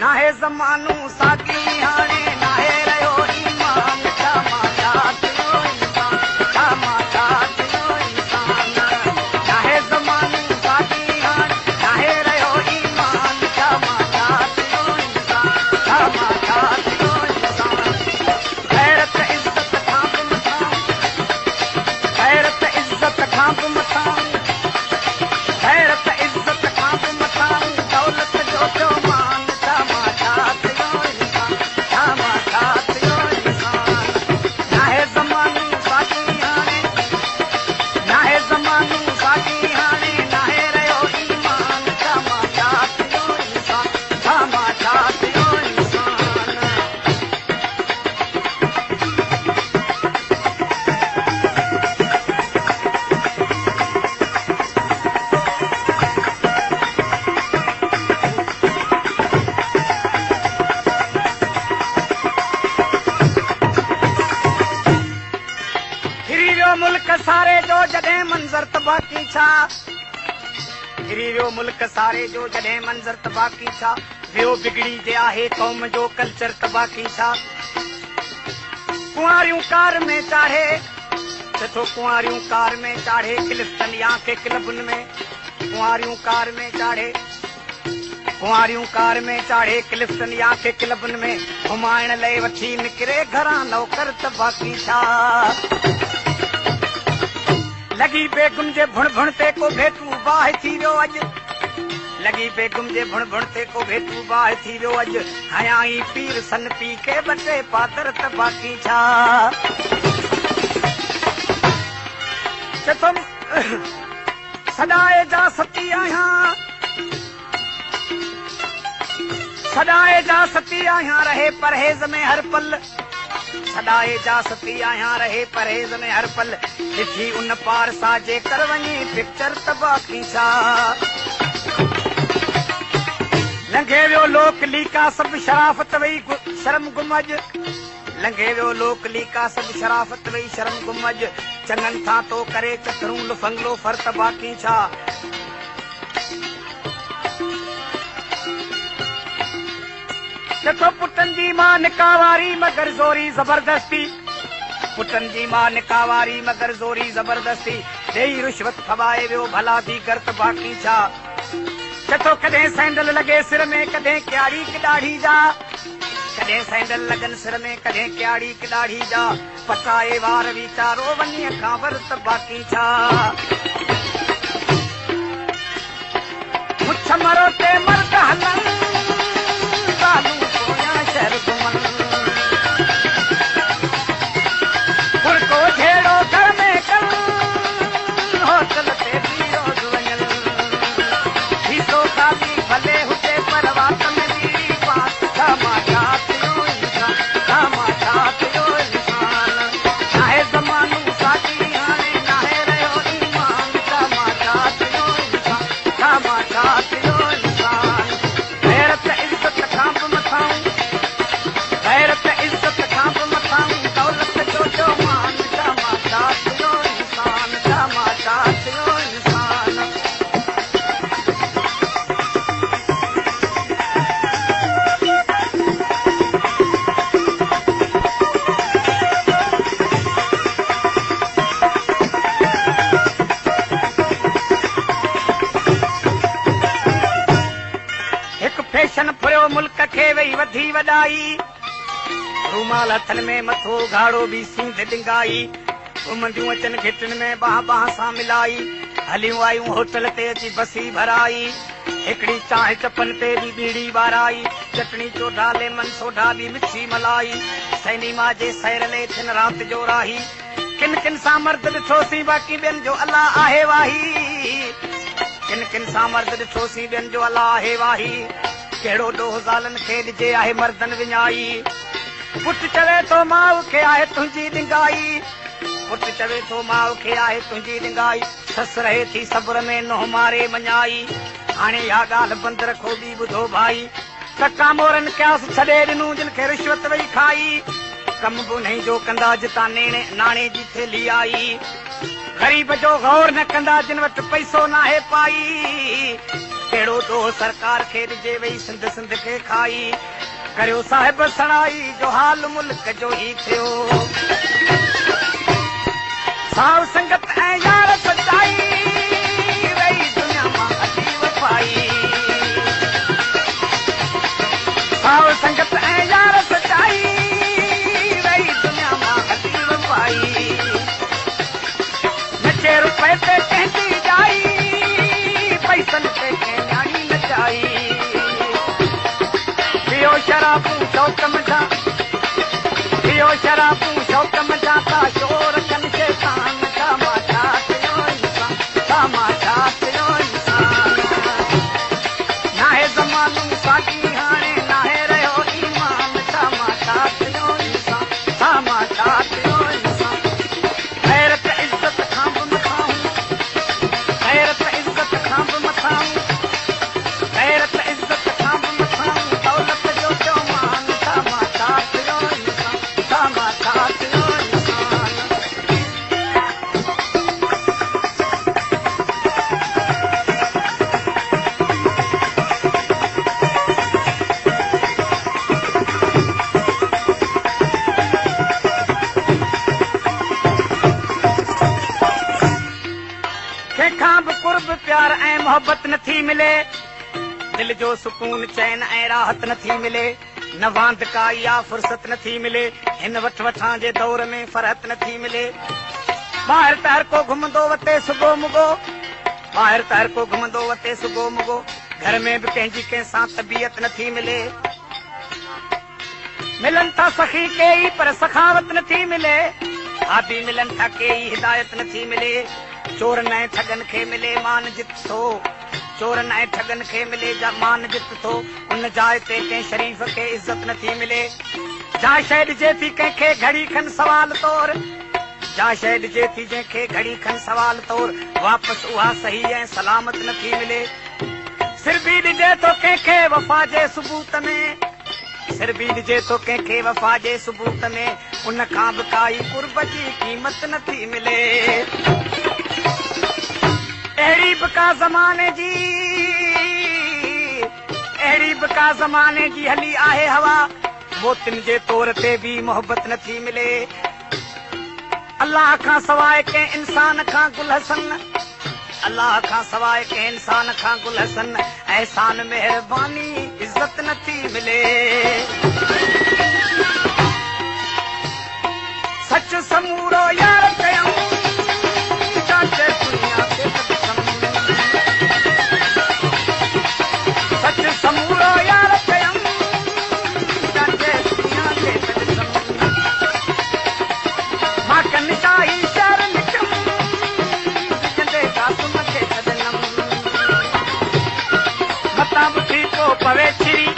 ناهي زمانو ساڳي هاڻي، ناهي رهيو ايمان، ڇا مان ڇا ٿيو انسان، ڇا مان ڇا ٿيو انسان. ناهي زمانو ساڳي هاڻي، ناهي رهيو ايمان، ڇا مان ڇا ٿيو انسان، ڇا مان ڇا ٿيو انسان. غيرت عزت کان به مٿان، غيرت عزت کان به مٿان، غيرت عزت کان به مٿان، دولت جو ٿيو مان، ڇا مان ڇا ٿيو انسان، ڇا مان ڇا ٿيو انسان. ناهي زمانو ساڳي هاڻي، ناهي زمانو ساڳي هاڻي، ناهي رهيو ايمان، ڇا مان ڇا ٿيو انسان، ڇا مان ڇا ٿيو انسان. ڦري ويو ملڪ ساري جو جڏهن منظر ته باقي ڇا، ڦري ويو ملڪ ساري جو جڏهن منظر ته باقي ڇا، ويو بگڙي جي آهي قوم جو ڪلچر ته باقي ڇا. ڪنواريون ڪار ۾ چاڙهي، چٿو ڪنواريون ڪار ۾ چاڙهي، ڪلفٽن يا ڪي ڪلبن ۾، ڪنواريون ڪار ۾ چاڙهي، ڪنواريون ڪار ۾ چاڙهي، ڪلفٽن يا ڪي ڪلبن ۾، گهمائڻ لئي وٺي نڪري گهران نوڪر ته باقي ڇا. لڳي بيگم جي ڀڻ ڀڻ تي ڪو ڀيٽو باهه ٿي ويو اڄ، لڳي بيگم جي ڀڻ ڀڻ تي ڪو ڀيٽو باهه ٿي ويو اڄ، هنيائين پير سن پي کي ٻه ٽي پادر ته باقي ڇا. چٿم سڏائي جا ستي آهيان، سڏائي جا ستي آهيان، رهي پرهيز ۾ هر پل، سڏائي جا ستي آهيان، رهي پرهيز ۾ هر پل، ڏٺي ان پار سا جيڪر وڃي پڪچر ته باقي ڇا. لنگهي ويو لوڪ ليڪا سڀ شرافت وئي شرم گم اڄ، لنگهي ويو لوڪ ليڪا سڀ شرافت وئي شرم گم اڄ، چڱن ٿان تو ڪري چٿرون لفنگلو فر ته باقي ڇا. چٿو پٽن جي مان نڪاح واري مگر زوري زبردستي، پٽن جي مان نڪاح واري مگر زوري زبردستي، ڏيئي رشوت ڦٻائي ويو ڀلا ديگر ته باقي ڇا. چٿو ڪڏهن سينڊل لڳي سر ۾ ڪڏهن ڪياڙي ڪ ڏاڙهي جا، ڪڏهن سينڊل لڳن سر ۾ ڪڏهن ڪياڙي ڪ ڏاڙهي جا، پٽائي وار ويچارو ونيء کان ور ته باقي ڇا. مڇ مروٽي مرد هلن، زالون پويان شهر گهمن، ڦرڪو جهيڙو گهر ۾ ڪن، هوٽل تي به روز وڃن، کيسو خالي ڀلي هجي پر وات ۾ ٻيڙي پان، ڇا مان ڇا ٿيو انسان، ڇا مان ڇا ٿيو انسان. ناهي زمانو ساڳي هاڻي، ناهي رهيو ايمان، ڇا مان ڇا ٿيو انسان، ڇا مان ڇا ٿيو انسان. غيرت عزت کان به مٿان، غيرت عزت کان به مٿان، دولت جو ٿيو مان، ڇا مان ڇا ٿيو انسان، ڇا مان ڇا ٿيو انسان. هڪ فيشن ڦريو ملڪ کي وئي وڌي وڏائي، رومال هٿن ۾ مٿو اگهاڙو ٻي سينڌ ڏنگائي، گهمنديون اچن گهٽين ۾ ٻانهن ٻانهن سان ملائي، هليون آيون هوٽل تي اچي بسي ڀرائي، هڪڙي چانهه چپن تي ٻي ٻيڙي ٻارائي، چٽڻي چوڍا ليمن سوڍا ٻي مڇي ملائي، سئنيما جي سير لئي ٿين رات جو راهي، ڪن ڪن سان مرد ڏٺوسين باقي ٻين جو الله آهي واهي، ڪن ڪن سان مرد ڏٺوسين ٻين جو الله آهي واهي، ڪهڙو ڏوهه زالن کي ڏجي آهي مردن وڃائي، پٽ چوي ٿو ماء کي آهي تنهنجي ڏنگائي، پٽ چوي ٿو ماء کي آهي تنهنجي ڏنگائي، سس رهي ٿي صبر ۾ ننهن ماري مڃائي، هاڻي اها ڳالهه بند رکو ٻي ٻڌو ڀائي، ته ڪامورن قياس ڇڏي ڏنو جن کي رشوت وئي کائي، ڪم به انهي جو ڪندا جتان نيڻي ناڻي جي ٿيلهي آئي. غريب جو غور نه ڪندا جن وٽ پئسو ناهي پائي. ڪهڙو ڏوهه سرڪار کي ڏجي وئي سنڌ سنڌ کي کائي. ڪريو صاحب سڻائي جو حال ملڪ جو هي ٿيو. ساو سنگت ۽ يار سچائي وئي دنيا مان هلي وفائي. ساو سنگت ۽ يار سچائي وئي دنيا مان هلي وفائي. نچي رپئي تي ڪنهن جي ڄائي، پئسن تي ڪنهن نياڻي نچائي. پيو شرابون شوق منجهان، پيو شرابون شوق منجهان، ٿا شور ڪن شيطان. ڇا مان ڇا ٿيو انسان، ڇا مان ڇا ٿيو انسان. ناهي زمانو ساڳي هاڻي، ناهي رهيو ايمان. ڇا مان ڇا ٿيو انسان، ڇا مان ڇا ٿيو انسان. غيرت عزت کان به مٿاهون، غيرت عزت کان به مٿاهون، غيرت عزت کان به مٿاهون، دولت جو ٿيو مان. ڇا مان ڇا ٿيو انسان، ڇا مان ڇا ٿيو انسان. ڪنهن کان به قرب پيار ۽ محبت نٿي ملي، دل جو سڪون چين ۽ راحت نٿي ملي، نه واندڪائي يا فرصت نٿي ملي، هن وٺ وٺان جي دور ۾ فرحت نٿي ملي. ٻاهر ته هر ڪو گهمندو وتي سگهو مگو، ٻاهر ته هر ڪو گهمندو وتي سگهو مگو، گهر ۾ به ڪنهن جي ڪنهن سان طبيعت نٿي ملي. ملن ٿا سخي ڪيئي پر سخاوت نٿي ملي، هادي ملن ٿا ڪيئي هدايت نٿي ملي. چورن ۽ ٺڳن کي ملي مان جت ٿو، چورن ۽ ٺڳن کي ملي جا مان جت ٿو، ان جاء تي ڪنهن شريف کي عزت نٿي ملي. جا شيء ڏجي ٿي ڪنهن کي گهڙي کن سوال طور، جا شيء ڏجي ٿي جنهن کي گهڙي کن سوال طور، واپس اها صحيح ۽ سلامت نٿي ملي. سر به ڏجي ٿو ڪنهن کي وفا جي ثبوت ۾، سر به ڏجي ٿو ڪنهن کي وفا جي ثبوت ۾، ان کان به ڪائي قرب جي قيمت نٿي ملي. اهڙي به ڪا زماني جي، اهڙي به ڪا زماني جي هلي آهي هوا، موتين جي طور تي به محبت نٿي ملي. الله کان سواء ڪنهن انسان کان گل حسن، الله کان سواء ڪنهن انسان کان گل حسن، احسان مهرباني عزت نٿي ملي. سچ سمورو يار ڪيم، جاچ دنيا کي ته ڏسم. سچ سمورو يار ڪيم، جاچ دنيا کي ته ڏسم. مان ڪن شاهي شهر لکيم، وجهندي قاسم کي ڇڏنم. متان ٻڌي ڪو پوي ڇري،